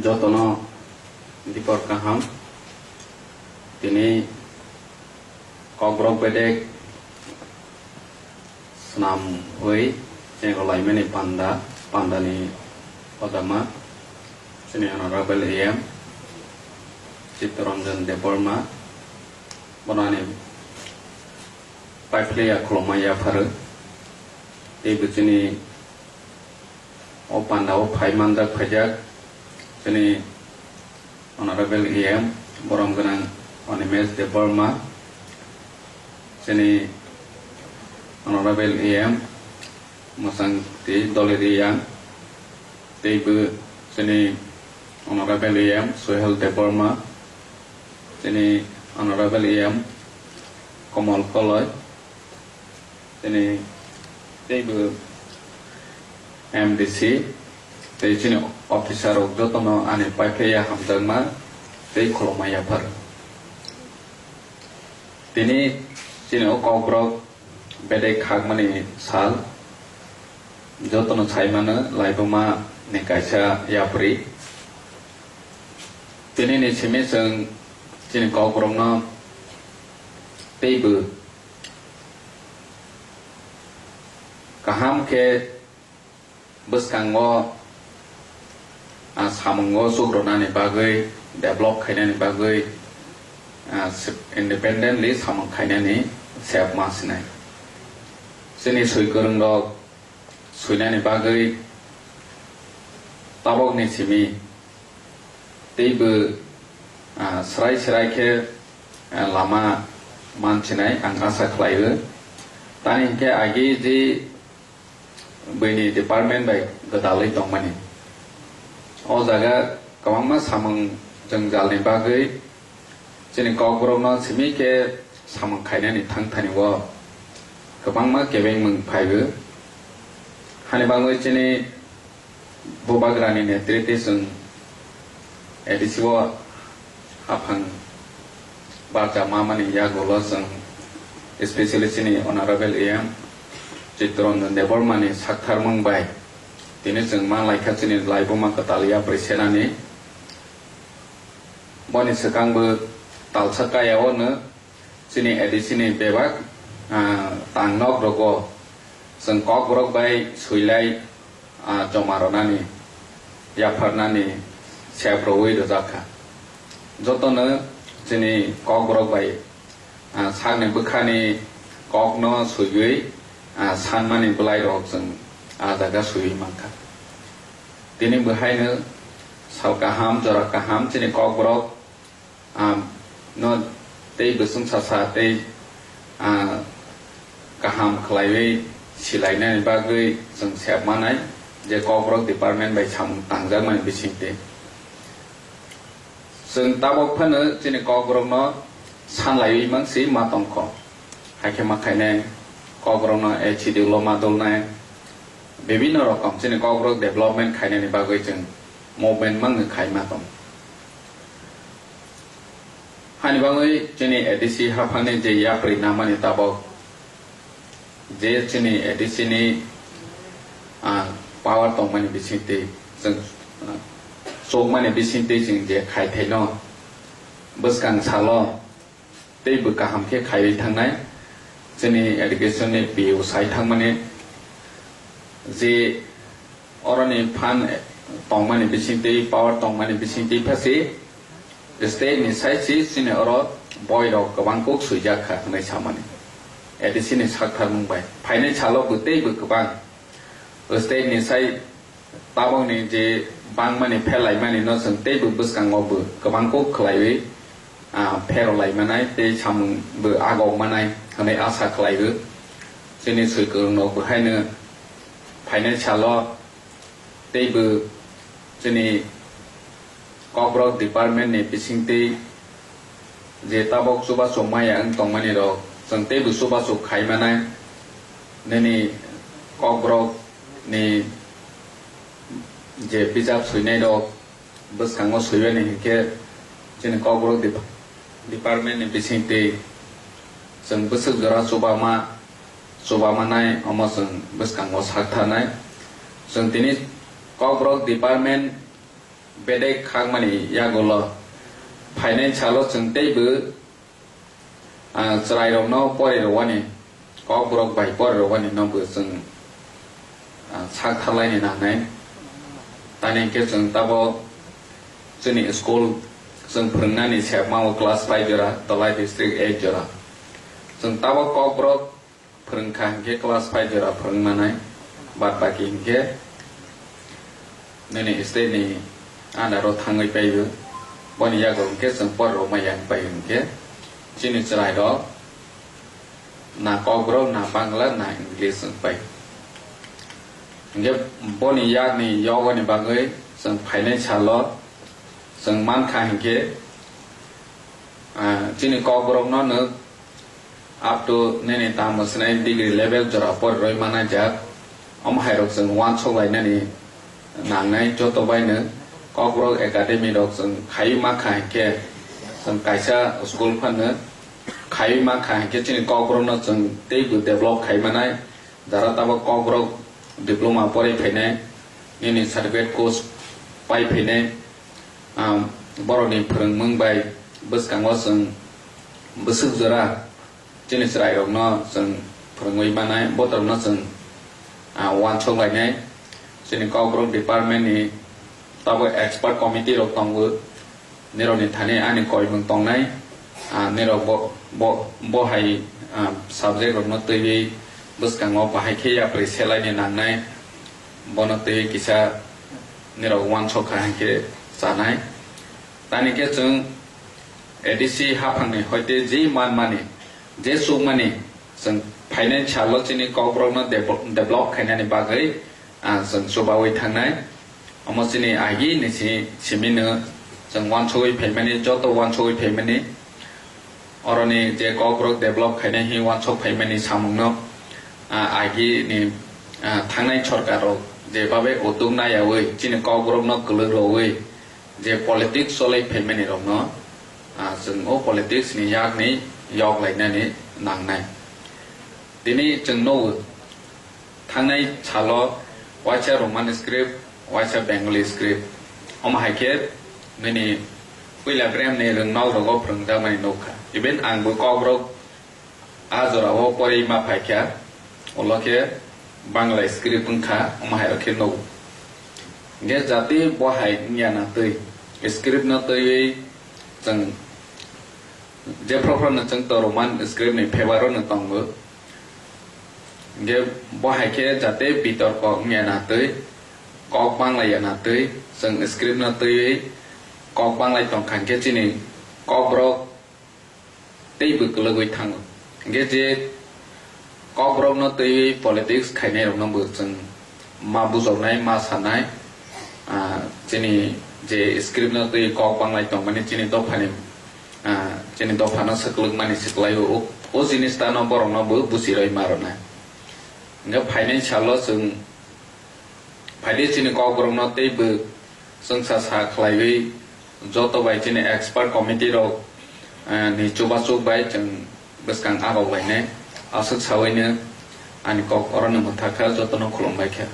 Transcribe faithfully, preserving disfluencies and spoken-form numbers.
Jotono dipor kaham. Tini Kokborok bedek swnamwi chengkolaimani panda, pandani kodama chini Honorable A M Chittaranjan Debbarma, bono ani paiphlaiya khulumma yapharo. Tei bo chini o panda o phai manjak phaijak chini Honorable A M borom gwnang Animesh Debbarma, chini Honorable A M Mwsang Twi Doliri Yang, tei bo chini Honorable A M Suhel Debbarma, chini Honorable A M Komal Koloi, chini tei bo M D C, tei chini officer rok jotono ani paiphlaiya hamjakma tei khulumma yaphar. Tini chini o Kokborok bedek khakmani sal, jotono saimano laibuma ni kaisa yapri. Tini ni simi chwng chini Kokborokno teibo kaham khe bwskango, ah, samungo chukronani bagwi, develop khainani bagwi, ah, se-, independently samung khainani sep ma sinai. Chini swi kwrwngrok swinani bagwi tabokni simi teibo, ah, srai srai khe, ah, lama mansinai ang asa khlaio. Tani hinkhe agi je buini department bai gwdalwi tongmani. O jaga kwbangma samung jwngjalni bagwi chini Kokborokno simi khe samung khainani thangthani o kwbangma kebengmung phaibo. Hani bagwi chini Bubagrani netrite chwng A D C o haphang barja mamani yagulo chwng, especially chini Honorable A M Chittaranjan Debbarmani saktharmung bai tini chwng ma laikha chini laibuma kwtal yapri senani. Boni swkangbo talsa kaya o no chini A D C ni bebak, ah, tang nok rogo chwng Kokborok bai swilai, ah, joma rwnani, yapharnani sep rwui rwjak kha. Jotono chini Kokborok bai, ah, sakni bwkhani kokno swiwi, ah, sanmani bwlairok chwng ah jaga swiwi mankha. Tini bo haino sal kaham, jora kaham chini Kokborok, ah, no tei bwswng sasa tei, ah, kaham khlaiwi silainani bagwi chwng sep manai je Kokborok department bai samung tangjakmani bisingtwi. Chwng tabok phano chini Kokborokno sanlaiwi mangsi ma tongkho. Haikhe ma khainai Kokborokno H D ulo ma dulnai. Bibhinno rokom chini Kokborok development khainani bagwi chwng movement mangwi khai ma tong. Hani bagwi chini A D C haphangni je yapri namani tabok je chini A D C ni, ah, power tongmani bisingtwi chwng, ah, chukmani bisingtwi chwng je khaithaino bwskang salo tei bo kaham khe khaiwi thangnai. Chini education ni P O sai thangmani je oroni phan tongmani bisingtwi, power tongmani bisingtwi phasi state ni sai si chini oro boy rok kwbang kuk swijak kha hwnwi samani A D C ni saktharmung bai. Phainai salo bo tei bo kwbang state ni sai tabokni je bangmani phelaimani no chwng tei bo bwskango bo kwbang kuk khlaiwi, ah, pherolaimanai tei samung bo agokmanai hwnwi asa khlaio. Chini swi kwrwng rok bo haino phainai salo tei bo chini Kokborok department ni bisingtwi je tabok chubachu maya wng tongmani rok, chwng teibo chubachu khai manai. Nini Kokborok ni je bijap swinai rok bwskango swibani hinkhe chini Kokborok dep-, department ni bisingtwi chwng bwswk jora chubama, chubamanai omo chwng bwskango saktharnai. Chwng tini Kokborok department Bedek khakmani yagulo phainai salo chwng teibo, ah, chwrairokno pori rwani, kokborok bai pori rwani no bo chwng, ah, sak tharlaini nangnai. Tani hwnkhe chwng tabo chini school chwng phwrwngnani sepmao class five jora, Dolai district eight jora. Chwng tabo kokborok phwrwngkha hwnkhe class five jora phwrwng manai, bad baki hwnkhe nini state ni under o thangwi paio. Boni yago hwnkhe chwng porrok maya wngpai hwnkhe chini chwrairok na kokborok, na Bangla, na English wngpai. Hwnkhe boni yakni yogoni bagwi chwng phainai salo chwng mankha hwnkhe, ah, chini kokborokno nwk up to nini tamo swnai degree level jora pori roi manai jak. Omo hai rok chwng uansuk lainani nangnai joto bai no. Kokborok academy rok chwng khaiwi mankha hwnkhe chwng kaisa school phano khaiwi mankha hwnkhe chini kokborokno chwng teibo develop khai manai. Jara tabok kokborok diploma pori phainai, nini certificate course pai phainai, um, borokni phwrwngmung bai bwskango chwng bwswk jora chini chwrairokno chwng phwrwngwi manai, botorokno chwng, ah, uansuk lainai. Chini kokborok department ni tabo expert committee rok tongo, nirokni thani ani koimung tongnai, ah, nirok bo, bo, bo hai, ah, subject rokno twiwi bwskango bahai khe yapri selaini nangnai, bono twiwi kisa nirok uansuk kha hwnkhe chanai. Tani khe chwng A D C haphangni hoite je manmani, je chukmani chwng phainai salo chini kokborokno devo-, develop khainani bagwi, ah, chwng chubawi thangnai. Omo chini agi ni si-, simi no chwng uansugwi phaimani, joto uansugwi phaimani. Oroni je kokborok develop khainai hi uansuk phaimani samungno, ah, agi ni, ah, thangnai sorkar rok je babe utuk nayawi chini kokborokno kwlwk rwwi je politics cholai phaimani rokno, ah, chwng o politics ni yakni yok lainani nangnai. Tini chwng nogo thangnai salo waisa Roman script, waisa Bengali script. Omo hai khe nini puila brem ni rwngnok rogo phwrwngjakmani nukha. Even ang bo kokborok a jora o porwi ma phaikha, ulo khe Bangla script wngkha, omo hai rok khe nugo. Hwnkhe jati bo hai wngya na twi, script no twiwi chwng jephru phru no chwng to Roman script ni favor o no tongo. Hwnkhe bo hai khe jate bitorko wngya na twi, kok banglaiya na twi, chwng script no twiwi kok banglai tongkha hwnkhe chini kokborok teibo kwlwgwi thango. Hwnkhe je kokborokno twiwi politics khainairokno bo chwng ma bujoknai, ma sanai, ah, chini je script no twi kok banglai tongmani chini dophani, ah, chini dophano swklwkmani swklaio, o, o jinis tano borokno bo buchiroi ma rwnai. Hwnkhe phainai salo chwng phaidi chini kokborokno teibo chwngsa sa khlaiwi joto bai chini expert committee rok, eh, ni chubachuk bai chwng bwskang arok lainai. Aswk saui no ani kok oro no mwthakha, jotono khulumbai kha.